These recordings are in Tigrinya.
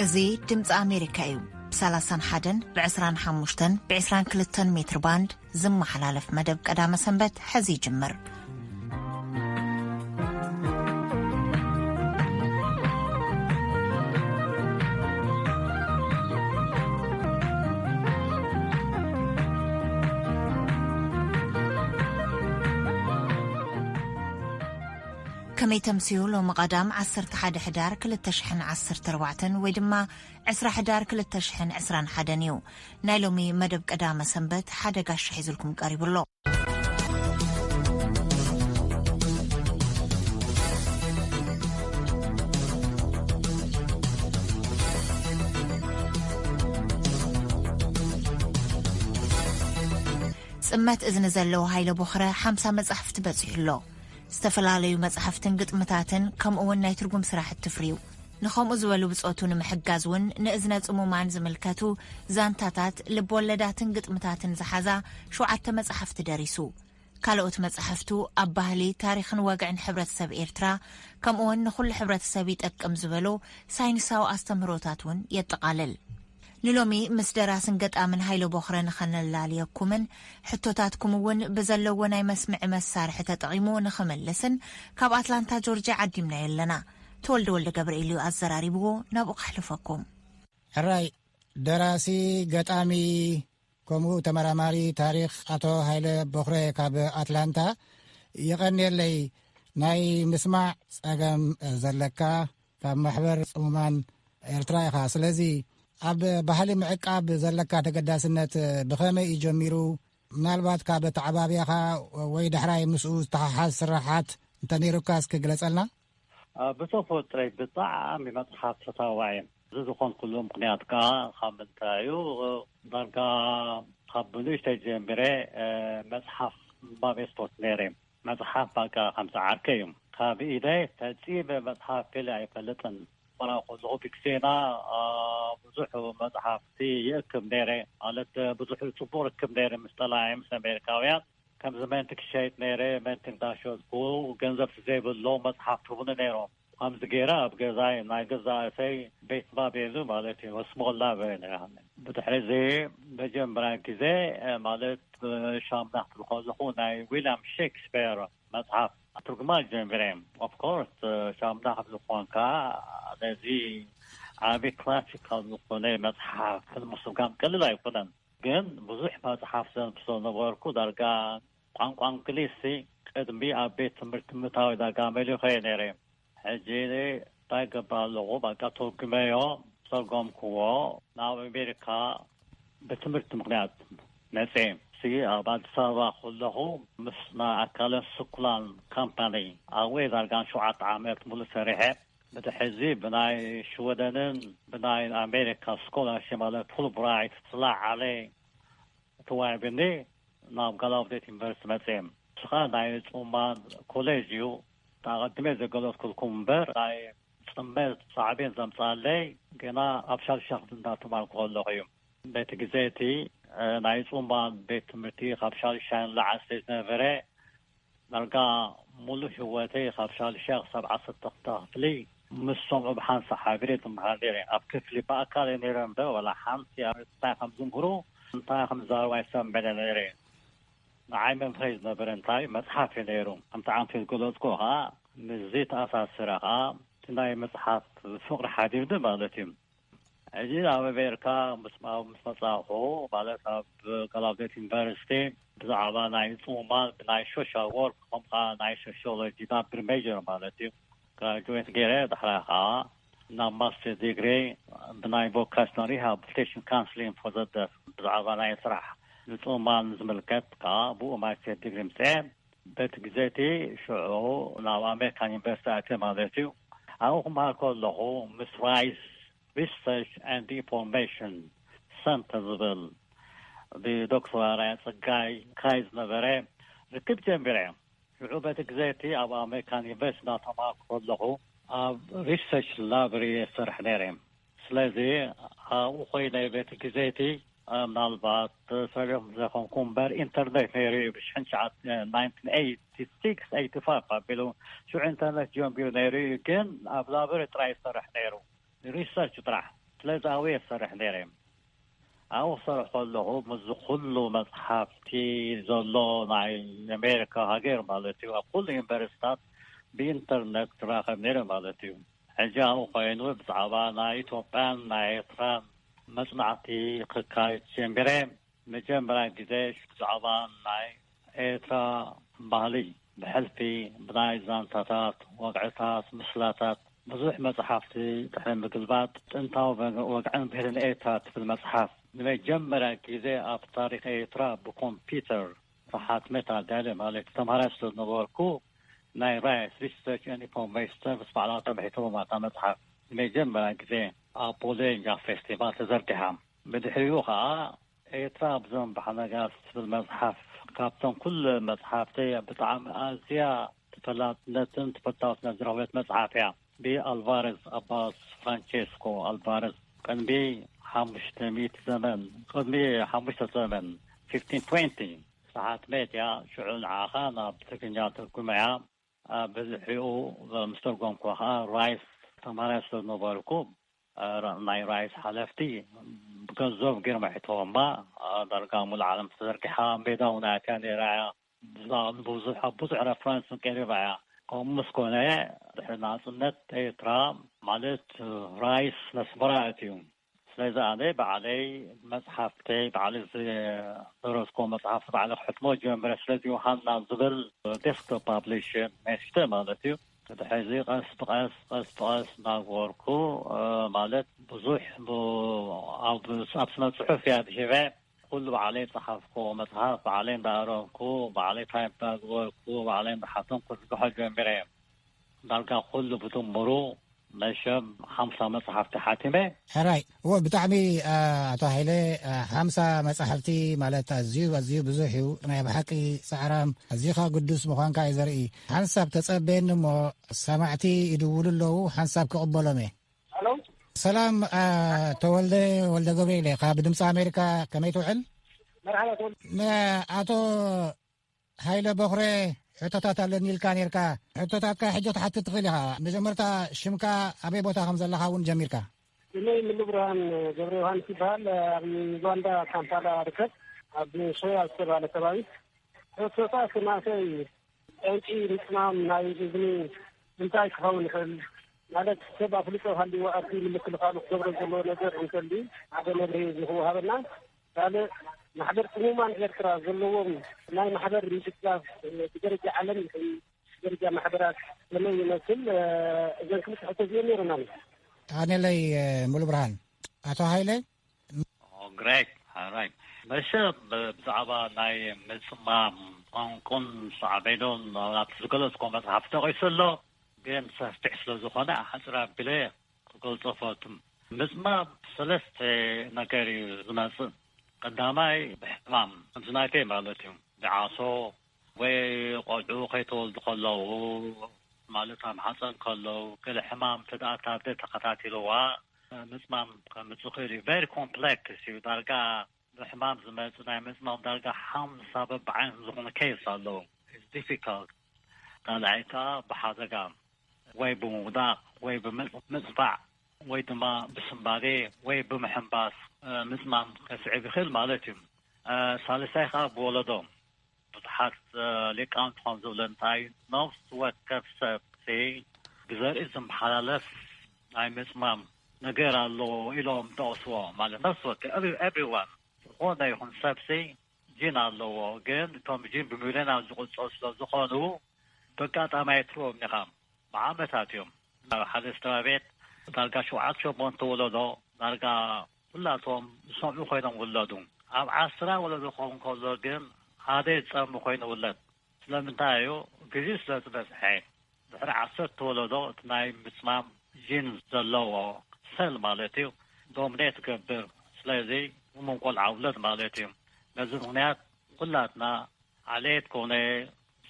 እዚ ድምፂ ኣሜሪካ እዩ። ብ31፣ ብ25፣ ብ22 ሜትር ባንድ ዝመሓላለፍ መደብ ቀዳመ ሰንበት ሕዚ ይጅምር። ከመይ ተምስዩ? ሎሚ ቀዳም ዓሰርተ ሓደ ሕዳር ክልተ ሽሕን ዓሰርተ ኣርባዕተን ወይ ድማ ዕስራ ሕዳር ክልተ ሽሕን ዕስራን ሓደን እዩ። ናይ ሎሚ መደብ ቀዳመ ሰንበት ሓደ ጋሻ ሒዙልኩም ቀሪቡ ኣሎ። ጽመት እዝኒ ዘለዎ ሃይለ ቦኽረ ሓምሳ መጻሕፍቲ በጺሑ ኣሎ። ዝተፈላለዩ መጻሕፍትን ግጥምታትን ከምኡ እውን ናይ ትርጉም ስራሕቲ ፍርዩ። ንኸምኡ ዝበሉ ብጾቱ ንምሕጋዝ እውን ንእዝነ ጽሙማን ዝምልከቱ ዛንታታት፣ ልብ ወለዳትን ግጥምታትን ዝሓዛ ሸውዓተ መጻሕፍቲ ደሪሱ። ካልኦት መጻሕፍቱ ኣብ ባህሊ፣ ታሪኽን ወግዕን ሕብረተሰብ ኤርትራ፣ ከምኡ እውን ንኹሉ ሕብረተሰብ ይጠቅም ዝበሎ ሳይንሳዊ ኣስተምህሮታት እውን የጠቓልል። ንሎሚ ምስ ደራስን ገጣምን ሃይለ ቦኽረ ንኸነላልየኩምን ሕቶታትኩም እውን ብዘለዎ ናይ መስምዒ መሳርሒ ተጠቒሙ ንኽምልስን ካብ ኣትላንታ ጆርጅያ ዓዲምናዮ ኣለና። ተወልደ ወልደ ገብርኤል እዩ ኣዘራሪብዎ፣ ናብኡ ከሕልፈኩም። ሕራይ፣ ደራሲ፣ ገጣሚ፣ ከምኡ ተመራማሪ ታሪኽ ኣቶ ሃይለ ቦኽረ ካብ ኣትላንታ፣ የቐንየለይ። ናይ ምስማዕ ጸገም ዘለካ ካብ ማሕበር ጽሙማን ኤርትራ ኢኻ። ስለዚ ኣብ ባህሊ ምዕቃብ ዘለካ ተገዳስነት ብኸመይ እዩ ጀሚሩ? ምናልባት ካብ ኣተዓባብያኻ ወይ ዳሕራይ ምስኡ ዝተሓሓዝ ስራሓት እንተ ነይሩካ እስኪ ግለጸልና። አ፣ ብተፈጥሮይ ብጣዕሚ መጽሓፍ ፈታዋይ እየ። እዚ ዝኾንኩሉ ምኽንያት ከኣ ካብ ምንታይ እዩ? ዳርጋ ካብ ብንእሽተይ ጀሚረ፣ እ፣ መጽሓፍ ምንባብ እየ ዝፈቱ ነይረ። መጽሓፍ በቃ ከምዚ ዓርከይ እዩ። ካብ ኢደይ ፈጺመ መጽሓፍ ገለ ኣይፈልጥን። መራ ከለኹ ብግዜና፣ አ፣ ብዙሕ መጽሓፍቲ ይእክብ ነይረ። ማለት ብዙሕ ጽቡቕ ርክብ ነይረ ምስ ጠላዒ፣ ምስ ኣሜሪካውያን። ከምዚ መንቲ ክሸይጥ ነይረ፣ መንቲ እንዳሸጥኩ፣ ገንዘብ ዘይብሎም መጽሓፍ ትህቡኒ ነይሮም። ከምዚ ገይረ ኣብ ገዛይ፣ ናይ ገዛእተይ ቤት ንባብ የሉ ማለት እዩ፣ ስሞል ላይብረሪ ነይራ። ብድሕሪ እዚ መጀመርያ ግዜ፣ እ፣ ማለት፣ እ፣ ሻምናኽ ትብል ከለኹ ናይ ዊልያም ሼክስፒር መጽሓፍ ትርጉማ ጀሚረ። ኦፍ ኮርስ፣ እ፣ ሻምናኽ ዝኾንካ ነዚ ዓቢ ክላሲካል ዝኾነ መጽሓፍ ንምስጋም ቀሊል ኣይኮነን። ግን ብዙሕ መጽሓፍ ዘንብ ስለነበርኩ፣ ዳርጋ ቋንቋ እንግሊዝሲ ቅድሚ ኣብ ቤት ትምህርቲ ምእታወይ ዳርጋ መሊኸዮ ነይረ። ሕጂ እንታይ ገብር ኣለኹ? በቃ ተርጉመዮ፣ ዝተርጎምክዎ ናብ ኣሜሪካ ብትምህርቲ ምኽንያት መጽየ። ሲ ኣብ ኣዲስ ኣበባ ከለኹ ምስ ናይ ኣካለን ስኩላን ካምፓኒ ኣብኡ ዳርጋ ሸውዓተ ዓመት ሙሉ ሰሪሐ። ብድሕዚ ብናይ ሽወደንን ብናይ ኣሜሪካ ስኮላርሺፕ ማለት ፉል ብራይት ዝለዓለ ተዋሂብኒ ናብ ጋላውዴት ዩኒቨርሲቲ መጽየ። ንሱ ኸኣ ናይ ጽሙማን ኮሌጅ እዩ። ኣቐድመ ዘገለጽኩልኩም እምበር፣ ናይ ጽመት ሳዕቤን ዘምጽኣለይ ገና ኣብ ሻድሻይ ክፍሊ እንዳተማርኩ ከለኹ እዩ። በቲ ግዜ እቲ፣ እ፣ ናይ ጽሙማን ቤት ትምህርቲ ካብ ሻድሻይ ንላዕሊ ስለ ዝነበረ፣ ዳርጋ ሙሉእ ህይወተይ ካብ ሻድሻይ ክሳብ ዓሰርተ ክልተ ክፍሊ ምስ ሰምዑ ብሓንሳእ ሓቢረ ዝመሃር ነይረ። ኣብ ክፍሊ ብኣካል እየ ነይረ እምበር፣ ዋላ ሓንቲ ኣብ እንታይ ከም ዝምህሩ፣ እንታይ ከም ዝዛረቡ ኣይሰምዕን ነይረ። ንዓይ መምሃሪ ዝነበረ እንታይ መጽሓፍ እዩ ነይሩ። ከምቲ ዓንቱ ዝገለጽኩ ኸኣ፣ ምስዚ ተኣሳሰረ ኸኣ፣ እቲ ናይ መጽሓፍ ፍቕሪ ሓዲርኒ ማለት እዩ። ሕጂ ናብ ኣሜሪካ ምስ፣ ምስ መጻኹ፣ ማለት ኣብ ጋላውዴት ዩኒቨርሲቲ ብዛዕባ ናይ ጽሙማን ብናይ ሶሻል ወርክ፣ ከምኡ ኸኣ ናይ ሶሽዮሎጂ ዳብል ሜጀር ማለት እዩ፣ ግራጁዌት ገይረ፣ ዳሕራይ ኸኣ ናብ ማስተር ዲግሪ ብናይ ቮካሽናል ሪሃብሊቴሽን ካውንስሊንግ ፎር ዘ ደፍ ብዛዕባ ናይ ስራሕ ንጽሙማን ዝምልከት ከኣ ብኡ ማስተር ዲግሪ ምጽኤ። በቲ ግዜ እቲ ሽዑ ናብ ኣሜሪካን ዩኒቨርሲቲ ኣትየ ማለት እዩ። ኣብኡ ክመሃር ከለኹ ምስ ራይስ ሪሰርች ኤንድ ኢንፎርሜሽን ሰንተር ዝብል ብዶክተር ኣርኣያ ጸጋይ ክካየድ ዝነበረ ርክብ ጀሚረ። ሽዑ በቲ ግዜ እቲ ኣብ ኣሜሪካን ዩኒቨርሲቲ እናተማሃርኩ ከለኹ ኣብ ሪሰርች ላብሪ እየ ዝሰርሕ ነይረ። ስለዚ ኣብኡ ኮይነ በቲ ግዜ እቲ፣ እ፣ ምናልባት ሰሪኹም ዘይኮንኩም እምበር ኢንተርኔት ነይሩ እዩ። ብሽሕን ትሽዓተ፣ ናይንቲን ኤይቲ ሲክስ ኤይቲ ፋይቭ ኣቢሉ ሽዑ ኢንተርኔት ጀምቢሩ ነይሩ እዩ። ግን ኣብ ላብሪ ጥራይ ይሰርሕ ነይሩ። ሪሰርች ጥራሕ። እቲ ስለዚ ኣብኡ እየ ዝሰርሕ ነይረ። ኣብኡ ክሰርሕ ከለኹ ምስዚ ኩሉ መፅሓፍቲ ዘሎ ናይ ኣሜሪካ ሃገር ማለት እዩ፣ ኣብ ኩሉ ዩኒቨርሲታት ብኢንተርነት ክራኸብ ነይረ ማለት እዩ። ሕጂ ኣብኡ ኮይኑ ብዛዕባ ናይ ኢትዮጵያን ናይ ኤርትራን መፅናዕቲ ክካየድ ጀሚረ። መጀመርያ ግዜ ብዛዕባ ናይ ኤርትራ ባህሊ ብሕልፊ ብናይ ዛንታታት፣ ወግዕታት፣ ምስላታት ብዙሕ መጽሓፍቲ ድሕሪ ምግልባጥ፣ ጥንታዊ ወግዕን ብህልን ኤርትራ ትብል መጽሓፍ ንመጀመርያ ግዜ ኣብ ታሪኽ ኤርትራ ብኮምፒውተር ተሓትመት ኣዳለ ማለት ተምሃራይ ስለ ዝነበርኩ፣ ናይ ራይስ ሪሰርች ኤንድ ኢንፎርሜሽን ሰርቪስ ባዕላቶም ሒቶማ እታ መጽሓፍ ንመጀመርያ ግዜ ኣብ ቦሎኛ ፌስቲቫል ተዘርጊሓ። ብድሕሪኡ ኸኣ ኤርትራ ብዘንባሕ ነጋስ ትብል መጽሓፍ ካብቶም ኩሉ መጽሓፍተይ ብጣዕሚ ኣዝያ ተፈላጥነትን ተፈታውነትን ዝረኸበት መጽሓፍ እያ። ብኣልቫረዝ ኣባ ፍራንቼስኮ ኣልቫረዝ ቅድሚ ሓሙሽተ ሚእቲ ዘመን፣ ቅድሚ ሓሙሽተ ዘመን፣ ፊፍቲን ትዌንቲ፣ ዝሓትመት እያ። ሽዑ ንዓኻ ናብ ትግርኛ ተርጉመያ። ኣብ ብድሕሪኡ ምስ ተርጎምኩ ኸዓ ራይስ ተማሃራይ ስለ ዝነበርኩ፣ ራ-፣ ናይ ራይስ ሓለፍቲ ብገንዘብ ገይሮም ኣሕተዎም እምባ፣ ዳርጋ ሙሉእ ዓለም ተዘርጊሓ፣ ሜዳ እውን ኣትያ ነይራ እያ። ብዛ-፣ ብዙሕ፣ ኣብ ብዙሕ ረፈረንስ ቀሪባ እያ። ከምኡ ምስ ኮነ፣ ድሕሪ ናጽነት ኤርትራ፣ ማለት ራይስ ነስመራ ኣትዩ። ስለዚ ኣነ ባዕለይ መጽሓፍተይ፣ ባዕለይ ዝደረስኮ መጽሓፍቲ ባዕለይ ክሕትሞ ጀምረ። ስለዚ ዮሃና ዝብል ዴስክቶፕ ፓብሊሽን መስተ ማለት እዩ። ሕዚ ቀስ ብቐስ፣ ቀስ ብቐስ እናገበርኩ፣ እ፣ ማለት ብዙሕ ብ-፣ ኣብ፣ ኣብ ስነ ጽሑፍ እያ ድሂበ። ኩሉ ባዕለይ ዝጸሓፍኮ መጽሓፍ ባዕለይ እንዳኣረምኩ፣ ባዕለይ ታይፕ እንዳገበርኩ፣ ባዕለይ እንዳሓተምኩ ክዝርግሖ ጀሚረ። ዳርጋ ኩሉ ብድምሩ መሸም ሓምሳ መጽሓፍቲ ሓቲመ። ሕራይ። እወ፣ ብጣዕሚ፣ አ፣ ኣቶ ሃይለ፣ አ፣ ሓምሳ መጻሕፍቲ ማለት ኣዝዩ፣ ኣዝዩ ብዙሕ እዩ። ናይ ብሓቂ ጻዕራም፣ ኣዚኻ ግዱስ ምዃንካ እዩ ዘርኢ። ሓንሳብ ተጸበየኒ እሞ፣ ሰማዕቲ ይድውሉ ኣለዉ፣ ሓንሳብ ክቕበሎም እየ። ሄሎ። ሰላም፣ አ፣ ተወልደ ወልደ ገብርኤል እየ፣ ካብ ድምፂ ኣሜሪካ። ከመይ ትውዕል? መርሓባ ተወልደ። ንኣቶ ሃይለ በኹረ ሕቶታት ኣለኒ ኢልካ ኔርካ። ሕቶታትካ ሕጂ ክትሓትት ትኽእል ኢኻ። መጀመርታ ሽምካ፣ ኣበይ ቦታ ከም ዘለኻ እውን ጀሚርካ። ስመይ ምሉ ብርሃን ገብረ ዮሃንስ ይበሃል። ኣብ ዩጋንዳ ካምፓላ ርከብ፣ ኣብ ሶያ ዝተባለ ከባቢ። ሕቶታት ናተይ ጠንቂ ምጽማም ናይ እዝኒ እንታይ ክኸውን ይኽእል? ማለት ሰብ ኣፍልጦ ሃልይዎ ኣብቲ ንምክልኻሉ ክገብሮ ዘለዎ ነገር እንተልዩ ሓደ መብርሂ ንክወሃበና። ካልእ ማሕበር ጽሙማን ኤርትራ ዘለዎም ናይ ማሕበር ምድጋፍ ብደረጃ ዓለም ይኹን ብደረጃ ማሕበራት ከመይ ይመስል? እዘን ክልተ ሕቶ እዚአን ነይሩና። ኣነለይ ሙሉ ብርሃን፣ ኣቶ ሃይለ። ኦ፣ ግሬት። ኦራይት። መሸ ብ-፣ ብዛዕባ ናይ ምጽማም ቋንቁን ሳዕቤኑን ኣብቲ ዝገለጽኮ መጽሓፍ ተቒሱ ኣሎ፣ ግን ሰፊሕ ስለ ዝኾነ ኣሕጽር ኣቢለ ክገልጾ ፈትም። ምጽማም ሰለስተ ነገር እዩ ዝመጽእ። ቀዳማይ ብሕማም፣ ከምዚ ናተይ ማለት እዩ። ብዓሶ ወይ ቆልዑ ከይተወልዱ ከለዉ፣ ማለት ኣብ ማሕጸን ከለዉ፣ ገለ ሕማም እንተ ደኣ እታ ኣደ ተኸታቲልዋ፣ ምጽማም ከምጽእ ይኽእል እዩ። ቨሪ ኮምፕሌክስ እዩ። ዳርጋ ብሕማም ዝመጽእ ናይ ምጽማም ዳርጋ ሓምሳ በብዓይነቱ ዝኾነ ኬስ ኣለዉ። It's difficult። ካልኣይ ከኣ ብሓደጋ ወይ ብምውዳቕ ወይ ብምጽ-፣ ምጽፋዕ ወይ ድማ ብስንባዴ ወይ ብምሕንባስ፣ እ፣ ምጽማም ከስዕብ ይኽእል ማለት እዩ። እ፣ ሳልሳይ ከኣ ብወለዶ። ብዙሓት፣ እ፣ ሊቃውንቲ ከም ዝብሉ እንታይ፣ ነፍሲ ወከፍ ሰብ ሲ ብዘርኢ ዝመሓላለፍ ናይ ምጽማም ነገር ኣለዎ ኢሎም ጠቕስዎ። ማለት ነፍሲ ወከፍ፣ ኤቭሪ-፣ ኤቭሪዋን፣ ዝኾነ ይኹን ሰብ ሲ ጂን ኣለዎ። ግን እቶም ጂን ብሚልዮናት ዝቑጸሩ ስለ ዝኾኑ፣ በጋጣሚ ኣይትርዎም ኢኻ። ብዓመታት እዮም። ኣብ ሓደ ስድራ ቤት ዳርጋ ሸውዓተ ሸሞንተ ወለዶ ዳርጋ ኩላቶም ዝሰምዑ ኮይኖም ውለዱ። ኣብ ዓስራ ወለዶ ክኸውን ከሎ ግን ሓደ ዝጸሚ ኮይኑ ውለድ። ስለምንታይ እዩ? ግዜ ስለ ዝበዝሐ። ድሕሪ ዓሰርተ ወለዶ እቲ ናይ ምጽማም ጂን ዘለዎ ሰል ማለት እዩ፣ ዶሚኔት ትገብር። ስለዚ እሙን ቆልዓ ውለድ ማለት እዩ። ነዚ ምኽንያት ኩላትና ዓሌት ኮነ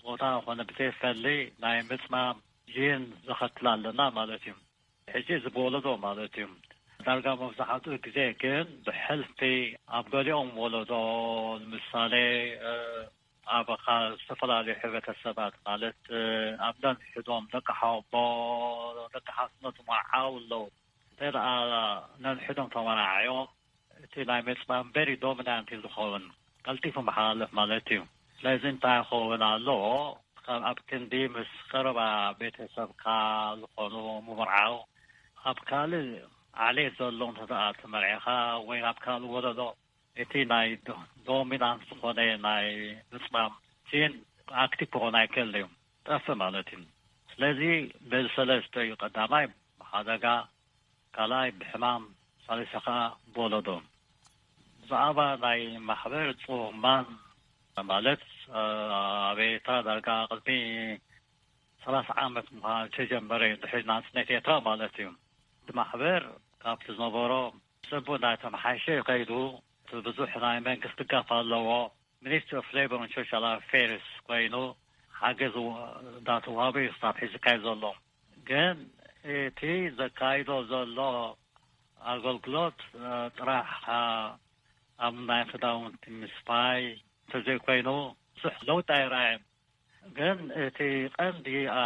ጾታ ኮነ ብዘይፈሊ ናይ ምጽማም ጂን ዘኸትል ኣለና ማለት እዩ። ሕጂ እዚ ብወለዶ ማለት እዩ። ዳርጋ መብዛሕትኡ ግዜ ግን ብሕልፊ ኣብ ገሊኦም ወለዶ፣ ንምሳሌ፣ እ፣ ኣብ ኻ-፣ ዝተፈላለዩ ሕብረተሰባት ማለት፣ እ፣ ኣብ ነንሕዶም ደቂ ሓወቦ፣ ደቂ ሓፍኖት መዓው ኣለዉ። እንተ ደኣ ነንሕዶም ተመራዓዮም፣ እቲ ናይ ምጽማም very dominant እዩ ዝኸውን፣ ቀልጢፉ መሓላለፍ ማለት እዩ። ስለዚ እንታይ ክኸውን ኣለዎ? ካብ ኣብ ክንዲ ምስ ቀረባ ቤተሰብካ ዝኾኑ ምምርዓው፣ ኣብ ካልእ ዓሌት ዘሎ እንተ ደኣ ተመርዒኻ ወይ ናብ ካልእ ወለዶ፣ እቲ ናይ ዶ-፣ ዶሚናንት ዝኾነ ናይ ምጽማም ጂን ኣክቲቭ ክኾን ኣይክእልን እዩ፣ ጠፍእ ማለት እዩ። ስለዚ በዚ ሰለስተ እዩ፣ ቀዳማይ ብሓደጋ፣ ካልኣይ ብሕማም፣ ሳልሳይ ከኣ ብወለዶ። ብዛዕባ ናይ ማሕበር ጽማን ማለት፣ እ፣ ኣብ ኤርትራ ዳርጋ ቅድሚ ሰላሳ ዓመት ምዃኑ ተጀመረ እዩ፣ ድሕሪ ናጽነት ኤርትራ ማለት እዩ። እቲ ማሕበር ካብቲ ዝነበሮ ጽቡቕ እናተመሓየሸ ከይዱ፣ እቲ ብዙሕ ናይ መንግስቲ ድጋፍ ኣለዎ። ሚኒስትሪ ኦፍ ሌበር ኤንድ ሶሻል ኣፌርስ ኮይኑ ሓገዝ ው-፣ እንዳተዋሃበ እዩ ክሳብ ሕዚ ዝካየድ ዘሎ። ግን እቲ ዘካይዶ ዘሎ ኣገልግሎት፣ እ፣ ጥራሕ፣ እ፣ ኣብ ናይ ክዳውንቲ ምስፋይ እንተዘይኮይኑ ብዙሕ ለውጢ ኣይረኣየን። ግን እቲ ቀንዲ፣ አ፣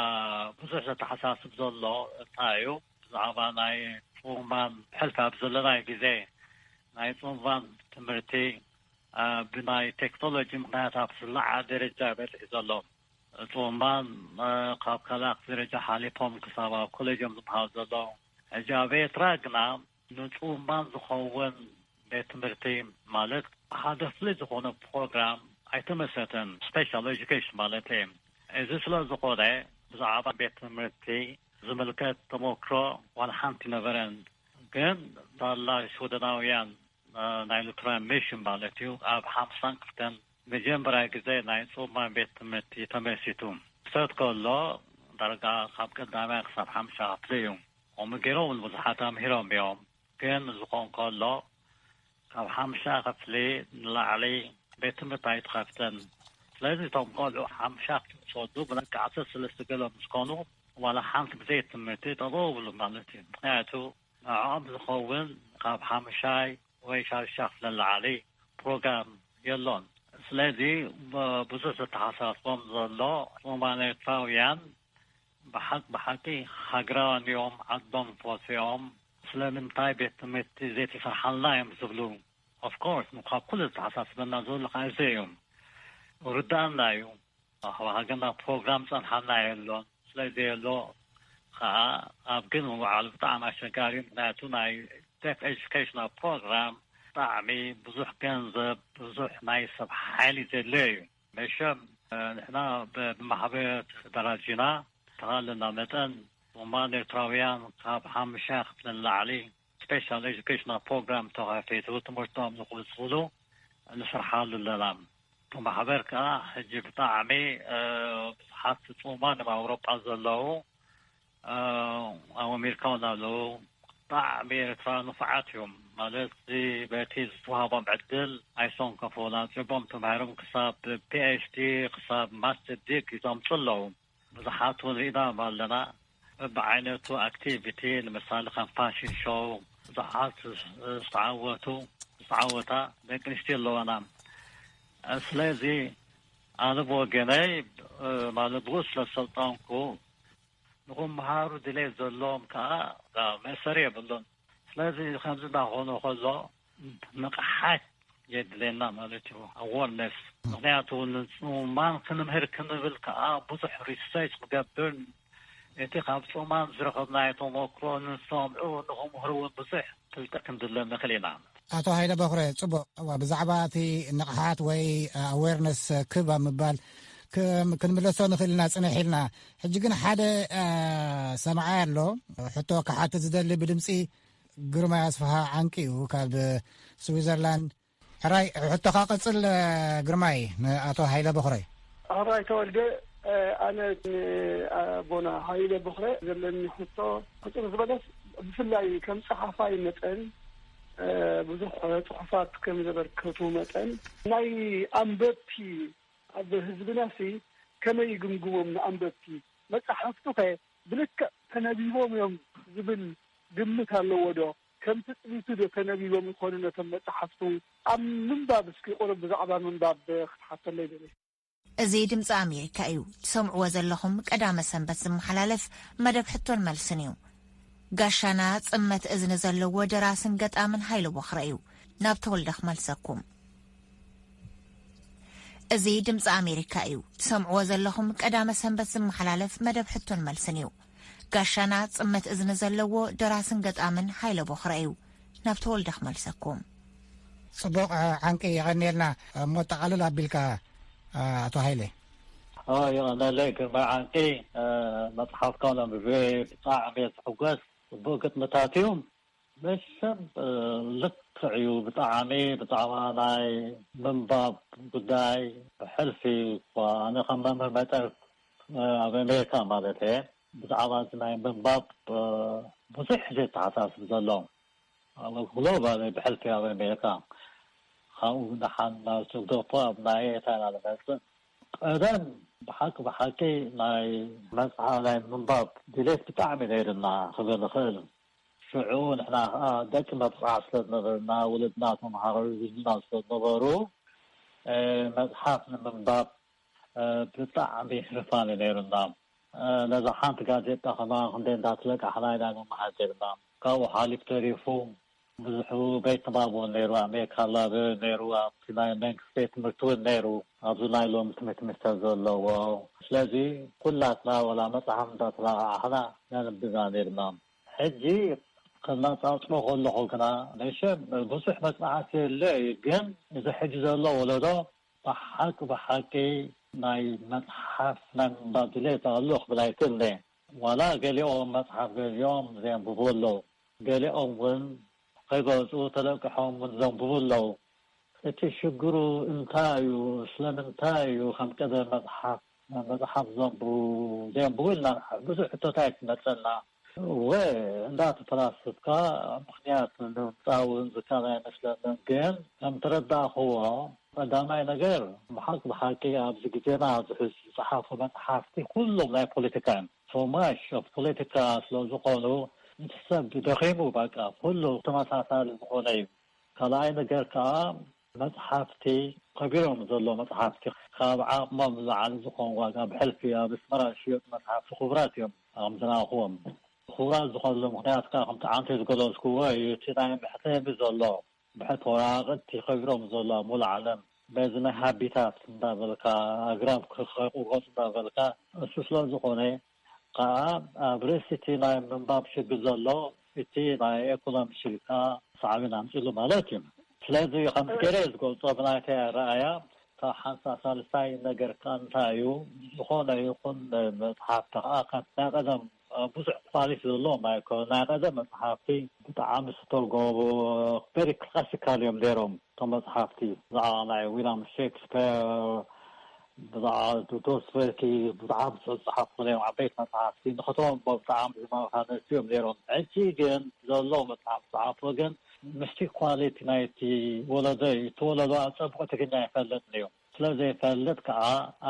ብዙሕ ዘተሓሳስብ ዘሎ እንታይ እዩ? ብዛዕባ ናይ ጽሙማን ሕልፊ ኣብ ዘለናይ ግዜ ናይ ጽሙማን ትምህርቲ፣ አ፣ ብናይ ቴክኖሎጂ ምኽንያት ኣብ ዝለዓለ ደረጃ በጺሑ ዘሎ። ጽሙማን፣ አ፣ ካብ ካልኣት ደረጃ ሓሊፎም ክሳብ ኣብ ኮሌጅ እዮም ዝመሃሩ ዘለዉ። ሕጂ ኣብ ኤርትራ ግና ንጽሙማን ዝኸውን ቤት ትምህርቲ ማለት ሓደ ፍሉይ ዝኾነ ፕሮግራም ኣይተመስረተን፣ ስፔሻል ኤጁኬሽን ማለት እዩ። እዚ ስለ ዝኾነ ብዛዕባ ቤት ትምህርቲ ዝምልከት ተመክሮ ዋላ ሓንቲ ነበረን። ግን ሳላ ሽወደናውያን፣ እ፣ ናይ ሉትራን ሚሽን ማለት እዩ፣ ኣብ ሓምሳን ክልተን መጀመርያ ግዜ ናይ ጽሙማን ቤት ትምህርቲ ተመሲቱ። ክሰት ከሎ ዳርጋ ካብ ቀዳማይ ክሳብ ሓምሻ ክፍሊ እዩ። ከምኡ ገይሮም እውን ብዙሓት ኣምሂሮም እዮም። ግን ዝኾን ከሎ ካብ ሓምሻ ክፍሊ ንላዕሊ ቤት ትምህርቲ ኣይተኸፍተን። ስለዚ እቶም ቆልዑ ሓምሻ ክፍሊ ዝወዱ ብናይ ዓሰርተ ሰለስተ ገለ ምስ ኮኑ ዋላ ሓንቲ ግዜ ትምህርቲ ጠጠው ይብሉ ማለት እዩ። ምኽንያቱ ንዕኦም ዝኸውን ካብ ሓምሻይ ወይ ሻድሻ ክፍሊ ንላዕሊ ፕሮግራም የሎን። ስለዚ ብ-፣ ብዙሕ ዘተሓሳስቦም ዘሎ ጽሙማን ኤርትራውያን ብሓቅ-፣ ብሓቂ ሃገራውያን እዮም፣ ዓዶም ፈትዮም፣ ስለምንታይ ቤት ትምህርቲ ዘይተሰርሓልና እዮም ዝብሉ። ኦፍ ኮርስ፣ ካብ ኩሉ ዘተሓሳስበና ዘሎ ከዓ እዚ እዩ። ርዳእና እዩ። ኣብ ሃገርና ፕሮግራም ጸንሓና የሎን። ስለ ዘየሎ ከዓ ኣብ ግን ምውዓሉ ብጣዕሚ ኣሸጋሪ እዩ። ምኽንያቱ ናይ ዴፍ ኤጁኬሽናል ፕሮግራም ብጣዕሚ ብዙሕ ገንዘብ፣ ብዙሕ ናይ ሰብ ሓይሊ ዘድልዮ እዩ። መሸም፣ እ፣ ንሕና ብ-፣ ብማሕበር ተደራጂና ተኻለና መጠን፣ ጽሙማን ኤርትራውያን ካብ ሓምሻ ክፍሊ ንላዕሊ ስፔሻል ኤጁኬሽናል ፕሮግራም ተኸፊቱ ትምህርቶም ንኽቕጽሉ ንሰርሓሉ ኣለና። እቲ ማሕበር ከኣ ሕጂ ብጣዕሚ፣ እ፣ ብዙሓት ጽሙማን ኣብ ኣውሮጳ ዘለዉ፣ እ፣ ኣብ ኣሜሪካ እውን ኣለዉ። ብጣዕሚ ኤርትራ ንፉዓት እዮም። ማለት፣ እዚ በቲ ዝተዋህቦም ዕድል ኣይሰንከፉን። ኣጽቢቦም ተማሂሮም ክሳብ ፒ ኤች ዲ፣ ክሳብ ማስተር ዲግሪ ዘምጹ ኣለዉ። ብዙሓት እውን ርኢና ኣለና። በብዓይነቱ ኣክቲቪቲ፣ ንምሳሌ ከም ፋሽን ሾው፣ ብዙሓት ዝተዓወቱ፣ ዝተዓወታ ደቂ ኣንስትዮ ኣለዋና። ስለዚ ኣነ ብወገነይ፣ እ፣ ማለት ብኡ ስለ ዝሰልጠንኩ፣ ንኽመሃሩ ድሌት ዘለዎም ከዓ መእሰሪ የብሉን። ስለዚ ከምዚ እናኾነ ከሎ ንቕሓት የድልየና ማለት እዩ፣ ኣወርነስ። ምኽንያቱ ንጽሙማን ክንምህር ክንብል ከዓ ብዙሕ ሪሰርች ክገብር፣ እቲ ካብ ጽሙማን ዝረኸብናዮ ተመክሮ ንሰምዑ፣ ንኽምህሩ እውን ብዙሕ ፍልጠት ክንድለ ንኽእል ኢና። ኣቶ ሃይለ በኽረ፣ ጽቡቕ። እዋ፣ ብዛዕባ እቲ ንቕሓት ወይ ኣዌርነስ ክብ ኣብ ምባል ክ-፣ ክንምለሶ ንኽእል ኢና ጽንሕ ኢልና። ሕጂ ግን ሓደ፣ እ፣ ሰማዓይ ኣሎ፣ ሕቶ ክሓትት ዝደሊ ብድምጺ ግርማይ ኣስፍሃ ዓንቂ እዩ ካብ ስዊዘርላንድ። ሕራይ ሕቶኻ ቀጽል፣ እ፣ ግርማይ፣ ንኣቶ ሃይለ በኽረ። ሕራይ ተወልደ፣ እ፣ ኣነ ንኣቦና ሃይለ በኽረ ዘለኒ ሕቶ፣ ሕጽር ዝበለስ፣ ብፍላይ ከም ጸሓፋይ መጠን፣ እ፣ ብዙሕ ጽሑፋት ከም ዘበርከቱ መጠን፣ ናይ ኣንበብቲ ኣብ ህዝብናሲ ከመይ ይግምግሞም ንኣንበብቲ? መጻሕፍቱኸ ብልክዕ ተነቢቦም እዮም ዝብል ግምት ኣለዎ ዶ? ከም ትጽቢቱ ዶ ተነቢቦም ይኾኑ ነቶም መጻሕፍቱ? ኣብ ምንባብ እስኪ ቁሩብ ብዛዕባ ምንባብ ክትሓተለይ ደልየ። እዚ ድምጺ ኣሜሪካ እዩ። ትሰምዕዎ ዘለኹም ቀዳመ ሰንበት ዝመሓላለፍ መደብ ሕቶን መልስን እዩ። ጋሻና ጽመት እዝኒ ዘለዎ ደራስን ገጣምን ሃይለ ቦኽረ እዩ። ናብ ተወልደ ክመልሰኩም። እዚ ድምፂ ኣሜሪካ እዩ። ትሰምዕዎ ዘለኹም ቀዳመ ሰንበት ዝመሓላለፍ መደብ ሕቶን መልስን እዩ። ጋሻና ጽመት እዝኒ ዘለዎ ደራስን ገጣምን ሃይለ ቦኽረ እዩ። ናብ ተወልደ ክመልሰኩም። ጽቡቕ፣ እ፣ ዓንቂ፣ የቐንየልና። እ፣ እሞ ጠቓልል ኣቢልካ፣ እ፣ ኣቶ ሃይለ። ኦ፣ የቐንየለይ ግርማ ዓንቂ። እ፣ መጽሓፍካ ነንብቤ ብጣዕሚ እየ ዝሕጎስ። ጽቡቕ ግጥምታት እዩ። መሸም፣ እ፣ ልክዕ እዩ። ብጣዕሚ፣ ብዛዕባ ናይ ምንባብ ጉዳይ ብሕልፊ እኳ ኣነ ከም መምህር መጠን፣ እ፣ ኣብ ኣሜሪካ ማለት እየ፣ ብዛዕባ እዚ ናይ ምንባብ፣ እ፣ ብዙሕ እየ ዝተሓሳስብ ዘሎ። ኣብ ግሎባል ብሕልፊ ኣብ ኣሜሪካ። ካብኡ ንሓን ናብ ስንጋፖር ኣብ ናይ ኤርትራ ኢና ንመጽእ። ቀደም ብሓቂ፣ ብሓቂ ናይ መጽሓ-፣ ናይ ምንባብ ድሌት ብጣዕሚ ነይርና ክብል ንኽእል። ሽዑ ንሕና ኸዓ ደቂ መብጽዓ ስለ ዝነበርና፣ ወለድና ተምሃሮ ይብሉና ስለ ዝነበሩ፣ እ፣ መጽሓፍ ንምንባብ፣ እ፣ ብጣዕሚ ህርፋን እዩ ነይሩና። እ፣ ነዛ ሓንቲ ጋዜጣ ኸማን ክንደይ እንዳተለቃሕና ኢና ንመሃር ነይርና። ካብኡ ሓሊፍ ተሪፉ፣ ብዙሕ ቤት ንባብ እውን ነይሩ፣ ኣሜሪካ ላይብረሪ ነይሩ፣ ኣብቲ ናይ መንግስቲ ቤት ትምህርቲ እውን ነይሩ፣ ኣብዚ ናይ ሎሚ ትምህርቲ ሚኒስተር ዘለዎ። ስለዚ ኩላትና ዋላ መጽሓፍ እንዳተለቃሓሕና ነንብብ ኢና ነይርና። ሕጂ ከነጻጽሮ ከለኹ ግና፣ መቸም ብዙሕ መጽናዕቲ የለ እዩ፣ ግን እዚ ሕጂ ዘሎ ወለዶ ብሓቂ፣ ብሓቂ ናይ መጽሓፍ ናይ ምንባብ ድሌት ኣሎ ክብል ኣይክእልን እየ። ዋላ ገሊኦም መጽሓፍ ገዚኦም ዘንብቡ ኣለዉ። ገሊኦም እውን ከይገዝኡ ተለቂሖም እውን ዘንብቡ ኣለዉ። እቲ ሽግሩ እንታይ እዩ? ስለምንታይ እዩ ከም ቀደም መጽሓፍ፣ መጽሓፍ ዘንብቡ፣ ዘንብቡ ኢልና ብዙሕ ሕቶታት ይመጸና። እወ፣ እንዳተፈላሰፍካ ምኽንያት ንምምጻእ እውን ዝከኣል ኣይመስለንን። ግን ከም ተረዳእኽዎ፣ ቀዳማይ ነገር፣ ብሓቂ፣ ብሓቂ ኣብዚ ግዜና ኣብዚ ሕዚ ዝጸሓፉ መጽሓፍቲ ኩሎም ናይ ፖለቲካ እዮም። So much of ፖለቲካ ስለ ዝኾኑ፣ እቲ ሰብ ደኺሙ፣ በቃ ኩሉ ተመሳሳሊ ዝኾነ እዩ። ካልኣይ ነገር ከኣ፣ መጽሓፍቲ ከቢሮም ዘሎ መጽሓፍቲ፣ ካብ ዓቕሞም ንላዕሊ ዝኾን ዋጋ ብሕልፊ ኣብ ኣስመራ ዝሽየጡ መጽሓፍቲ ክቡራት እዮም። ከም ዝረኣኽዎም ክቡራት ዝኾነሉ ምኽንያት ከኣ ከምቲ ዓንተ ዝገለጽክዎ እዩ። እቲ ናይ መሕተሚ ዘሎ ብሕቲ ወራቕቲ ከቢሮም ዘሎ ኣብ ሙሉእ ዓለም በዚ ናይ ሃቢታት እንዳበልካ፣ ኣግራብ ክቆርቆጽ እንዳበልካ፣ እሱ ስለ ዝኾነ ከኣ ኣብ ርእሲ እቲ ናይ ምንባብ ሽግር ዘሎ እቲ ናይ ኤኮኖሚ ሽግር ከኣ ሳዕቤን ኣምጺሉ ማለት እዩ። ስለዚ ከምቲ ገለ ዝገልጾ ብናይተይ ኣረኣያ፣ ካብ ሓንሳብ ሳልሳይ ነገር ከኣ እንታይ እዩ፣ ዝኾነ ይኹን መጽሓፍቲ ከኣ ካብ ናይ ቀደም ብዙሕ ኳሊቲ ዘለዎም ኣይኮኑን። ናይ ቀደም መጽሓፍቲ ብጣዕሚ ዝተጎቡ፣ ቨሪ ክላሲካል እዮም ነይሮም። እቶም መጽሓፍቲ ብዛዕባ ናይ ዊልያም ሼክስፐር፣ ብዛዕባ ዶስቶየቭስኪ ብጣዕሚ ዝጸሓፉ እዮም ዓበይቲ መጽሓፍቲ። ንኽተንብቦ ብጣዕሚ ዝማርኻ ነስቲ እዮም ነይሮም። ሕጂ ግን ዘለዉ መጽሓፍ ዝጸሓፉ ግን ምስቲ ኳሊቲ ናይቲ ወለዶ እዩ። እቲ ወለዶ ኣብ ጸብቑ ትግርኛ ኣይፈልጥን እዩ። ስለ ዘይፈልጥ ከኣ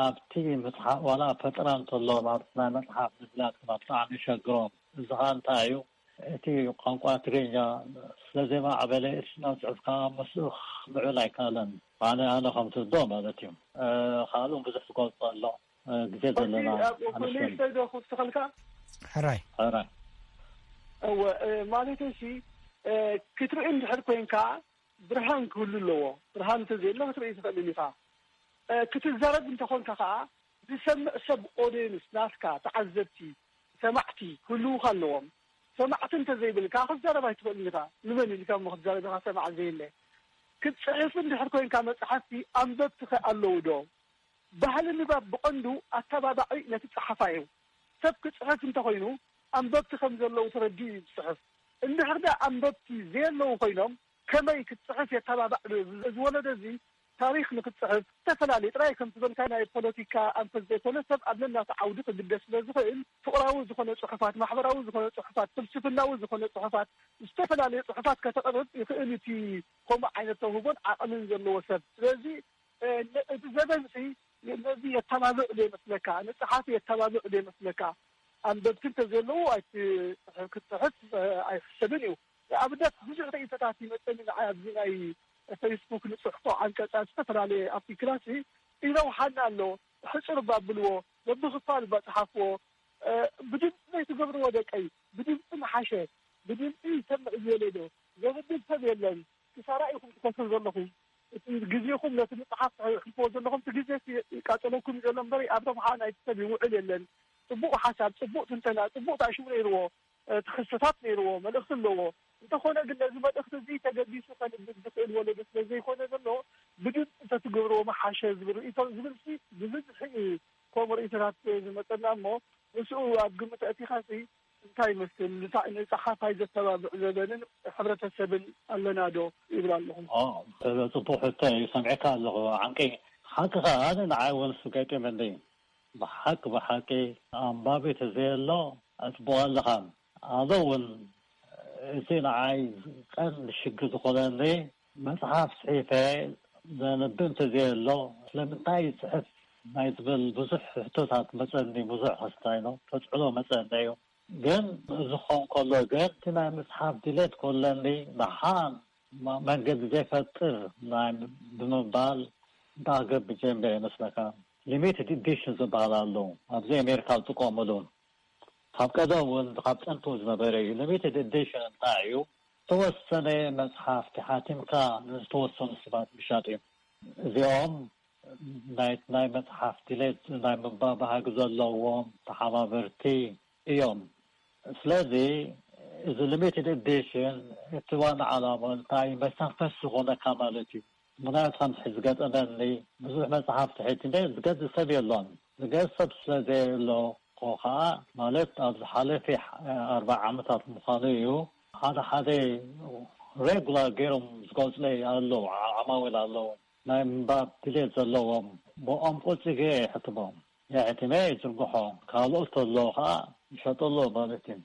ኣብቲ ምጽሓፍ ዋላ ፈጠራ እንተሎ ኣብ ናይ መጽሓፍ ምፍላጥ ድማ ብጣዕሚ ይሸግሮም። እዚ ኸኣ እንታይ እዩ? እቲ ቋንቋ ትግርኛ ስለ ዘይማዕበለ እቲ ስነ ጽሑፍ ከኣ ምስኡ ክምዕብል ኣይከኣለን። ኣነ፣ ኣነ ከም ዝርድኦ ማለት እዩ። እ፣ ካልእ እውን ብዙሕ ዝገልጾ ኣሎ። እ፣ ግዜ ኦቲ ዘለና ኣብ ኣነስተን። ኮሌጅ ዶ ክውስኸልካ? ሕራይ። ሕራይ። እወ፣ እ፣ ማለተይሲ፣ እ፣ ክትርኢ እንድሕር ኮይንካ ብርሃን ክህሉ ኣለዎ። ብርሃን እንተዘየሎ ክትርኢ ትኽእልን ኢኻ። እ፣ ክትዛረብ እንተኾንካ ከኣ ዝሰምዕ ሰብ ኦድየንስ ናትካ ተዓዘብቲ፣ ሰማዕቲ ክህልዉኻ ኣለዎም። ሰማዕቲ እንተዘይብልካ ክትዛረብ ኣይትኽእልን ኢኻ። ንመን ኢልካ እሞ ክትዛረብ ኢኻ ሰማዕ ዘየለ? ክትጽሕፍ እንድሕር ኮይንካ መጽሓፍቲ ኣንበብቲ ከ ኣለዉ ዶ? ባህሊ ንባብ ብቐንዱ ኣተባባዒ ነቲ ጸሓፋይ እዩ። ሰብ ክጽሕፍ እንተኾይኑ ኣንበብቲ ከም ዘለዉ ተረዲኡ እዩ ዝጽሕፍ። እንድሕር ደኣ ኣንበብቲ ዘየለዉ ኮይኖም ከመይ ክትጽሕፍ የተባባዕ ዶ? እዚ ወለዶ እዚ ታሪኽ ንክትጽሕፍ ዝተፈላለየ ጥራይ ከም ዝበልካ ናይ ፖለቲካ ኣንፈት ዘይኮነ ሰብ ኣብ ነናቱ ዓውዲ ክግደስ ስለ ዝኽእል ፍቕራዊ ዝኾነ ጽሑፋት፣ ማሕበራዊ ዝኾነ ጽሑፋት፣ ፍልስፍናዊ ዝኾነ ጽሑፋት፣ ዝተፈላለየ ጽሑፋት ከተቕርብ ይኽእል እቲ ከምኡ ዓይነት ተውህቦን ዓቕምን ዘለዎ ሰብ። ስለዚ እ፣ ነ-፣ እቲ ዘበንሲ ነዚ የተባብዕ ዶ ይመስለካ? ንጸሓፊ የተባብዕ ዶ ይመስለካ? ኣንበብቲ እንተዘየለዉ ኣይት-፣ ክትጽሕፍ፣ እ፣ ኣይሕሰብን እዩ። ንኣብነት ብዙሕ ርእይቶታት ይመጸኒ ንዓይ ኣብዚ ናይ ፌስቡክ ንጽሕፎ ዓንቀጻት ዝተፈላለየ ኣርቲክላት ይረውሓና ኣሎ። ሕጹር እባ ኣብልዎ፣ በብኽፋል እባ ጸሓፍዎ። እ፣ ብድምጺ ዘይትገብርዎ ደቀይ፣ ብድምፂ ምሓሸ፣ ብድምፂ ይሰምዕ ዝበለ ዶ ዘብድል ሰብ የለን። ክሳራ ኢኹም ትከስሩ ዘለኹም። እቲ ግዜኹም ነቲ መፅሓፍ ትሕልፍዎ ዘለኹም፣ እቲ ግዜ ይቃፀለኩም ዘሎ እምበር ኣብቶም ሓ ናይቲ ሰብ ይውዕል የለን። ፅቡቕ ሓሳብ፣ ፅቡቕ ትንተና፣ ፅቡቕ ታሽሙ ነይርዎ፣ እቲ ክስተታት ነይርዎ፣ መልእኽቲ ኣለዎ። እንተኾነ ግን ነዚ መልእኽቲ እዚ ተገዲሱ ከንብብ ዝኽእል ወለዶ ስለ ዘይኮነ ዘሎ፣ ብድምፂ ተትገብርዎ ምሓሸ ዝብል ርእይቶ፣ ዝብል ሲ ብብዝሒ እዩ ከምኡ ርእይቶታት ዝመፀና እሞ፣ ምስኡ ኣብ ግምት ኣእቲኻሲ እንታይ ይመስል? ንታ-፣ ንፀሓፋይ ዘተባብዕ ዘበንን ሕብረተሰብን ኣለና ዶ ይብል ኣለኹ። ኦ፣ ጽቡቕ ሕቶ እዩ። ሰምዕካ ኣለኹ። ዓንቂ፣ ሓቅኻ፣ ኣነ ንዓይ እውን እሱ ገጢሙኒ። ብሓቂ፣ ብሓቂ፣ ኣንባቢ ተዘየሎ፣ ኣጽቡቕ ኣለኻ። ኣነ እውን፣ እቲ ንዓይ ቀንዲ ሽግር ዝኾነኒ፣ መጽሓፍ ጽሒፈ ዘንብብ እንተዘየሎ፣ ስለምንታይ ይጽሕፍ ናይ ዝብል ብዙሕ ሕቶታት መጸኒ፣ ብዙሕ ክስታይ ነው፣ ተጽዕኖ መጸኒ እዩ። ግን እዚ ክኸውን ከሎ ግን፣ እቲ ናይ ምጽሓፍ ድሌት ከለኒ፣ ደሓን ማ-፣ መንገዲ ዘይፈጥር ናይ ብምባል እንታይ ክገብር ጀሚረ ይመስለካ? ሊሚትድ ኤዲሽን ዝበሃል ኣሎ። ኣብዚ ኣሜሪካ ዝጥቀሙሉ። ካብ ቀደም እውን ካብ ጥንቱ ዝነበረ እዩ። ሊሚትድ ኤዲሽን እንታይ እዩ? ዝተወሰነ መጽሓፍቲ ሓቲምካ ንዝተወሰኑ ሰባት ምሻጥ እዩ። እዚኦም ናይ፣ ናይ መጽሓፍ ድሌት ናይ ምንባብ ባህጊ ዘለዎም ተሓባበርቲ እዮም። ስለዚ እዚ ሊሚትድ ኤዲሽን እቲ ዋና ዓላማ እንታይ መስተንፈስ ዝኾነካ ማለት እዩ። ምኽንያቱ ከምዚ ሕዚ ዝገጠመኒ ብዙሕ መጽሓፍቲ ሕቲመ ዝገዝእ ሰብ የሎን። ዝገዝእ ሰብ ስለ ዘየሎ እኮ ኸዓ ማለት ኣብ ዝሓለፈ ኣርባዓ ዓመታት ምዃኑ እዩ። ሓደ ሓደ ሬጉላር ገይሮም ዝገዝኡለይ ኣለዉ፣ ዓ-፣ ዓማዊል ኣለዉ። ናይ ምንባብ ድሌት ዘለዎም ብኦም ቆጺገ የሕትሞም። የሕትመ ይዝርግሖ፣ ካልኦት ተለዉ ኸዓ ይሸጠሉ ማለት እዩ።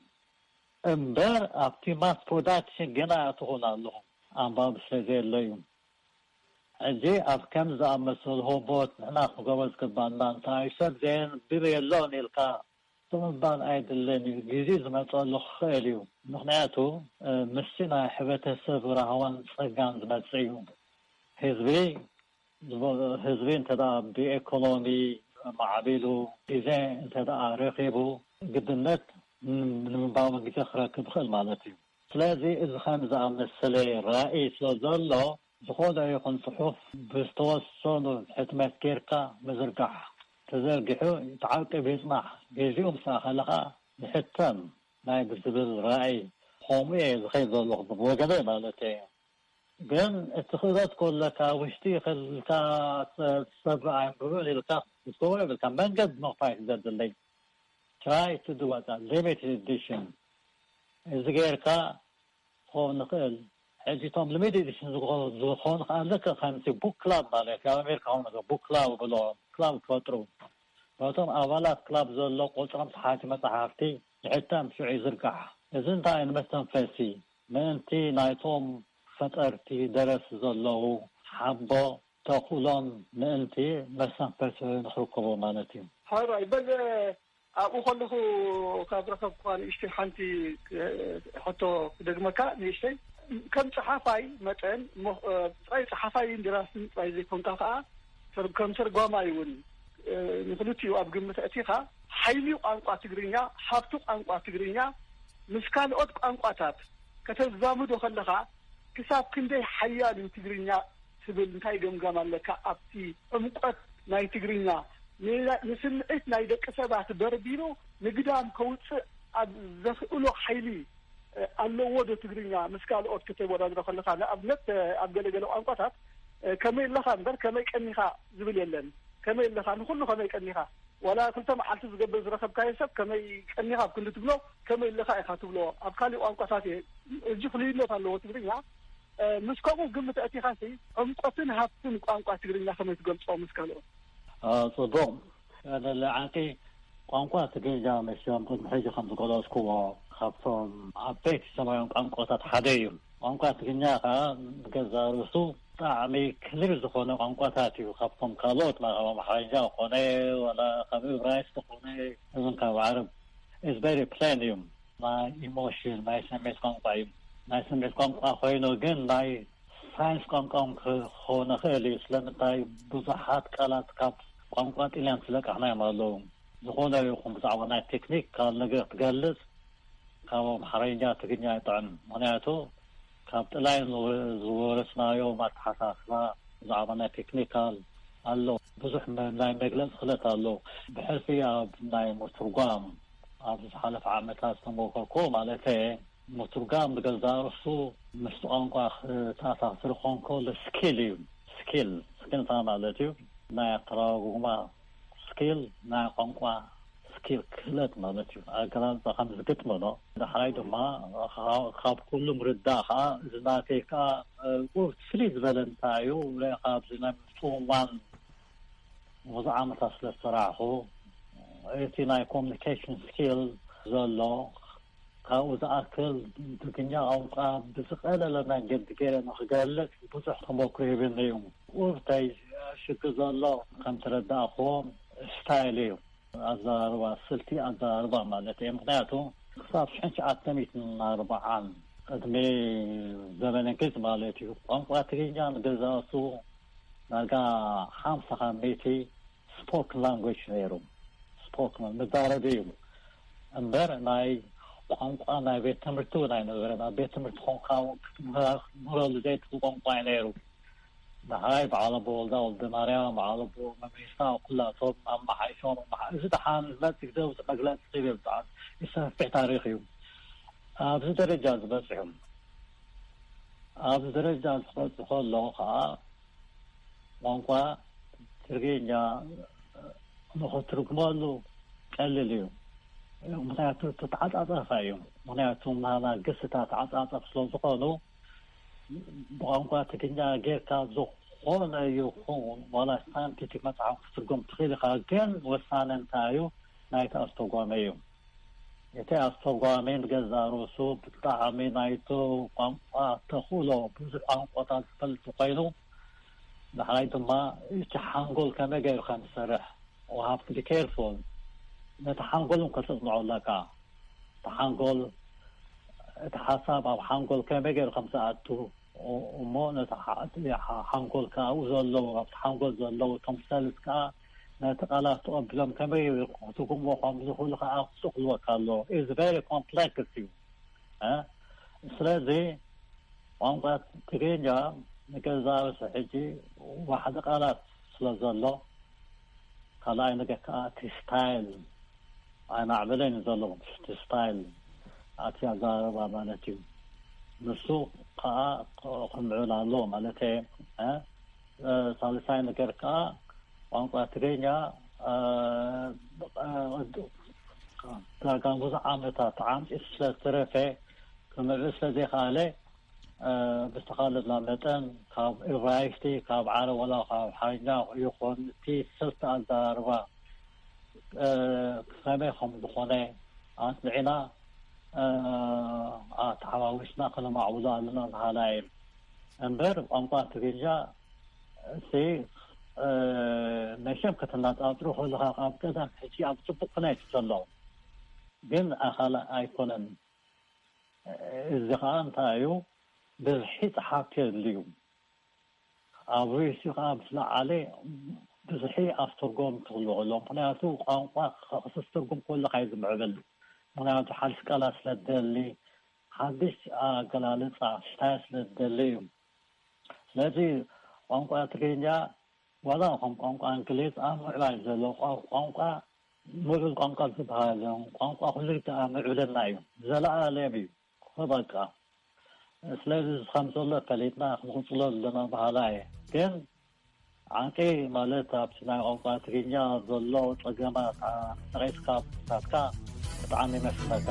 እምበር ኣብቲ ማስ ፕሮዳክሽን ገና ኣይኣተኹን ኣለኹ፣ ኣንባቢ ስለ ዘየለዩ። ሕጂ ኣብ ከምዚ ዝኣመሰሉ ሆቦት ንሕና ክንገብሮ ዝግባና እንታይ እዩ? ሰብ ዘየንብብ የሎን ኢልካ ምባል ኣይድልን እዩ። ግዜ ዝመፀሉ ክኽእል እዩ። ምኽንያቱ፣ እ፣ ምስቲ ናይ ሕብረተሰብ ራህዋን ፀጋን ዝመፅእ እዩ። ህዝቢ፣ ዝቦ-፣ ህዝቢ እንተ ደኣ ብኤኮኖሚ ማዕቢሉ፣ ግዜ እንተ ደኣ ረኺቡ፣ ግድነት ን-፣ ንምንባቡ ግዜ ክረክብ ይኽእል ማለት እዩ። ስለዚ እዚ ከም ዝኣመሰለ ራእይ ስለ ዘሎ፣ ዝኾነ ይኹን ጽሑፍ ብዝተወሰኑ ሕትመት ጌርካ ምዝርጋሕ ተዘርጊሑ ተዓቂቡ ይጽናሕ። ግዜኡ ምስ ኣኸለ ኸኣ ይሕተም ናይ ብዝብል ራእይ፣ ከምኡ እየ ዝኸይድ ዘለኹ ብወገነይ ማለት እየ። ግን እቲ ክእለት ከለካ ውሽጢ ከልካ ሰብ ኣንብብን ኢልካ ክትስከቦ የብልካ። መንገዲ ምኽፋይ እዩ ዘድለይ። Try to do what? Limited edition። እዚ ጌርካ ክኸውን ንኽእል። ሕጂ እቶም ሊሚትድ ኤዲሽን ዝኾ-፣ ዝኾኑ ከኣ ልክዕ ከምቲ ቡክ ክላብ ማለት እዩ። ኣብ ኣሜሪካ ኹን ነገር ቡክ ክላብ ብሎ፣ ክላብ ክፈጥሩ። ነቶም ኣባላት ክላብ ዘሎ ቁጽሮም ተሓቲ መጽሓፍቲ ይሕተም፣ ሽዑ ይዝርጋሕ። እዚ እንታይ እዩ? ንመስተንፈሲ ምእንቲ ናይቶም ፈጠርቲ ደረስቲ ዘለዉ ሓቦ ተኽእሎም ምእንቲ መስተንፈሲ ንኽርከቦ ማለት እዩ። ሓራይ በል ኣብኡ ከለኹ ካብ ረኸብኩዋ ንእሽተይ ሓንቲ፣ እ፣ ሕቶ ክደግመካ ንእሽተይ። ከም ጸሓፋይ መጠን፣ እሞ፣ እ፣ ጥራይ ጸሓፋይን ደራስን ጥራይ ዘይኮንካ ከኣ፣ ተር-፣ ከም ተርጓማይ እውን፣ እ፣ ንኽልቲኡ ኣብ ግምት ኣእቲኻ፣ ሓይሊ ቋንቋ ትግርኛ፣ ሃብቲ ቋንቋ ትግርኛ ምስ ካልኦት ቋንቋታት ከተዛምዶ ከለኻ፣ ክሳብ ክንደይ ሓያል እዩ ትግርኛ ትብል? እንታይ ገምጋም ኣለካ ኣብቲ ዕምቆት ናይ ትግርኛ? ን-፣ ንስምዒት ናይ ደቂ ሰባት በርቢሩ ንግዳም ከውፅእ ኣብ ዘኽእሎ ሓይሊ፣ እ፣ ኣለዎ ዶ ትግርኛ ምስ ካልኦት ከተወዳድሮ ከለኻ? ንኣብነት፣ እ፣ ኣብ ገለገለ ቋንቋታት፣ እ፣ ከመይ ኣለኻ እምበር ከመይ ቀኒኻ ዝብል የለን። ከመይ ኣለኻ፣ ንኹሉ ከመይ ቀኒኻ። ዋላ ክልተ መዓልቲ ዝገብር ዝረኸብካዮ ሰብ ከመይ ቀኒኻ ኣብ ክንዲ ትብሎ፣ ከመይ ኣለኻ ኢኻ ትብሎ። ኣብ ካሊእ ቋንቋታት እየ፣ እጅ ፍልይነት ኣለዎ ትግርኛ። እ፣ ምስ ከምኡ ግምት ኣእቲኻሲ፣ ዕምቆትን ሃብትን ቋንቋ ትግርኛ ከመይ ትገልጾ ምስ ካልኦት? አ፣ ጽቡቕ። ኣነ ዓንቂ ቋንቋ ትግርኛ መቸም ቅድሚ ሕጂ ከም ዝገለጽኩዎ፣ ካብቶም ዓበይቲ ሰማያውያን ቋንቋታት ሓደ እዩ። ቋንቋ ትግርኛ ኸኣ ብገዛእ ርእሱ ብጣዕሚ ክሊር ዝኾነ ቋንቋታት እዩ። ካብቶም ካልኦት፣ ማለት፣ ኣምሓርኛ ኮነ፣ ወላ ካብ እብራይስጥ ኮነ፣ እዞም ካብ ዓረብ፣ is very plain እዩ። ናይ ኢሞሽን፣ ናይ ስምዒት ቋንቋ እዩ። ናይ ስምዒት ቋንቋ ኮይኑ ግን ናይ ሳይንስ ቋንቋ እውን ክኸውን ይኽእል እዩ። ስለምንታይ? ብዙሓት ቃላት ካብ ቋንቋ ጥልያን ዝለቃሕናዮም ኣለዉ። ዝኾነ ይኹን ብዛዕባ ናይ ቴክኒካል ነገር ክትገልጽ፣ ካብ ኣምሓርኛ ትግርኛ ይጥዕም። ምኽንያቱ ካብ ጥላይን ዝወ-፣ ዝወረስናዮ ኣተሓሳስባ ብዛዕባ ናይ ቴክኒካል ኣሎ። ብዙሕ መ-፣ ናይ መግለጺ ክእለት ኣሎ። ብሕልፊ ኣብ ናይ ምትርጓም ኣብ ዝሓለፈ ዓመታት ዝተሞከርኩ ማለት ምትርጓም ብገዛ ርእሱ ምስ ቋንቋ ክተኣሳስር ኮንኮ ስኪል እዩ። ስኪል፣ ስኪል እንታይ ማለት እዩ? ናይ ኣተራጉማ ስኪል፣ ናይ ቋንቋ ስኪል ክእለት ማለት እዩ። ኣገላልጻ ከም ዝግጥም ነው። ዳሕራይ ድማ ካብ ኩሉ ምርዳእ ከዓ እዚ ናተይ ከዓ ፍልይ ዝበለ እንታይ እዩ? ካብ ናይ ምጽዋን ብዙሕ ዓመታት ስለ ዝሰራሕኹ እቲ ናይ ኮሚኒኬሽን ስኪል ዘሎ ካብኡ ዝኣክል ትግርኛ ቋንቋ ብዝቐለለ መንገዲ ገይረ ንክገልጽ ብዙሕ ተመክሮ ሂብኒ እዩ። ቁርተይ ሽግር ዘሎ ከም ተረዳእኹዎ ስታይል እዩ፣ ኣዘራርባ፣ ስልቲ ኣዘራርባ ማለት እዩ። ምኽንያቱ ክሳብ ሽሕን ትሽዓተ ሚእትን ኣርባዓን ቅድሚ ዘመነ እንግሊዝ ማለት እዩ ቋንቋ ትግርኛ ንገዛእቱ ዳርጋ ሓምሳ ካብ ሚእቲ ስፖክን ላንጉጅ ነይሩ። ስፖክን መዛረቢ እዩ እምበር ናይ ቋንቋ ናይ ቤት ትምህርቲ እውን ኣይነበረን። ኣብ ቤት ትምህርቲ ኮንካ ክትምህረሉ ዘይትኽእል ቋንቋ እዩ ነይሩ። ንዓይ በዓል ኣቦ ወልዳ ወልደ ማርያም፣ በዓል ኣቦ መሚሳ፣ ኩላቶም ኣመሓይሾም ኣመሓ-፣ እዚ ደሓን ዝመጽእ ግዜ ውጽእ መግለጺ ክህብ እዩ። ብጣዕሚ ሰፊሕ ታሪኽ እዩ ኣብዚ ደረጃ ዝበጽሑ። ኣብዚ ደረጃ ክበጽሑ ከሎ ከዓ ቋንቋ ትግርኛ ንኽትርጉመሉ ቀሊል እዩ። ምኽንያቱ ተተዓጻጸፋ እዩ። ምኽንያቱ ናና ግስታት ተዓጻጸፍ ስለ ዝኾኑ ብቋንቋ ትግርኛ ጌርካ ዝኾነ ይኹን ዋላ ሳይንቲፊክ መጽሓፍ ክትርጉም ትኽእል ኢኻ። ግን ወሳኒ እንታይ እዩ? ናይቲ ኣስተርጓሚ እዩ። እቲ ኣስተርጓሚ ንገዛእ ርእሱ ብጣዕሚ ናይቲ ቋንቋ ተኽእሎ ብዙሕ ቋንቋታት ዝፈልጥ ኮይኑ፣ ንዓይ ድማ እቲ ሓንጎል ከመይ ገይሩ ከም ዝሰርሕ፣ you have to be careful። ነቲ ሓንጎል እውን ከተጽንዖ ኣለካ። እቲ ሓንጎል፣ እቲ ሓሳብ ኣብ ሓንጎል ከመይ ገይሩ ከም ዝኣቱ፣ እ-፣ እሞ ነቲ ሓ-፣ እቲ ሓ-፣ ሓንጎል ከኣ ኣብኡ ዘለዉ፣ ኣብቲ ሓንጎል ዘለዉ እቶም ሰልስ ከኣ ነቲ ቃላት ተቐቢሎም ከመይ ገይሩ ክትርጉምዎ ከም ዝኽእሉ ከኣ ክጽእ ክህልወካ ኣለዎ። It's very complex እዩ። እ? ስለዚ ቋንቋ ትግርኛ ንገዛእ ርእሱ ሕጂ ዋሕዲ ቃላት ስለ ዘሎ፣ ካልኣይ ነገር ከኣ እቲ ስታይል ኣይማዕበለን እዩ ዘሎ። እቲ ስታይል፣ እቲ ኣዘራርባ ማለት እዩ። ንሱ ከኣ ክምዕብል ኣለዎ ማለት እየ። እ? እ፣ ሳልሳይ ነገር ከኣ ቋንቋ ትግርኛ፣ እ፣ እ፣ ዳርጋ ብዙሕ ዓመታት ዓምጺቱ ስለ ዝተረፈ ክምዕብል ስለ ዘይከኣለ፣ እ፣ ብዝተኻለና መጠን ካብ ኤብራይስጢ፣ ካብ ዓረብ፣ ዋላ ካብ ሓርኛ ይኹን እቲ ስልቲ ኣዘራርባ፣ እ፣ ከመይ ከም ዝኾነ ኣጽኒዕና፣ እ፣ ኣተሓዋዊስና ከነማዕብሎ ኣለና በሃላይ እየ። እምበር ቋንቋ ትግርኛ እቲ፣ እ፣ መቸም ከተነጻጽሮ ከለኻ ካብ ቀደም ሕጂ ኣብ ጽቡቕ ኩነታት እዩ ዘሎ። ግን ኣኻል ኣይኮነን። እዚ ኸኣ እንታይ እዩ? ብዝሒ ጸሓፍቲ የድልዩ። ኣብ ርእሲኡ ኸኣ ምስ ለዓለ ብዝሒ ኣስተርጎምቲ ክህልዉ ከለዉ። ምኽንያቱ ቋንቋ ኸ-፣ ክተስተርጉም ከለኻ እዩ ዝምዕብል። ምኽንያቱ ሓድሽ ቃላት ስለ ትደሊ፣ ሓድሽ ኣገላልጻ፣ ስታይል ስለ ትደሊ እዩ። ስለዚ ቋንቋ ትግርኛ ዋላ ከም ቋንቋ እንግሊዝ ኣብ ምዕባይ ዘሎ ቋ-፣ ቋንቋ ምዕቡል ቋንቋ ዝበሃል ቋንቋ ኩሉ ግዜ ኣብ ምዕብልና እዩ። ዘለኣለም እዩ። በቃ። ስለዚ እዚ ከም ዘሎ ፈሊጥና ክንቕጽሎ ኣለና በሃላ እየ። ግን ዓንቂ ማለት ኣብቲ ናይ ቋንቋ ትግርኛ ዘሎ ጸገማት፣ አ፣ ጠቒስካ ምፍታትካ ብጣዕሚ የመስግነካ።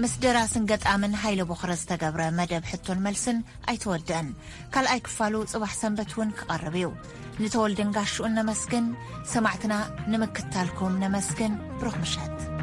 ምስ ደራስን ገጣምን ሃይለ ቦኽረ ዝተገብረ መደብ ሕቶን መልስን ኣይተወድአን። ካልኣይ ክፋሉ ጽባሕ ሰንበት እውን ክቐርብ እዩ። ንተወልደን ጋሽኡን ነመስግን፣ ሰማዕትና ንምክታልኩም ነመስግን። ብሩኽ ምሸት።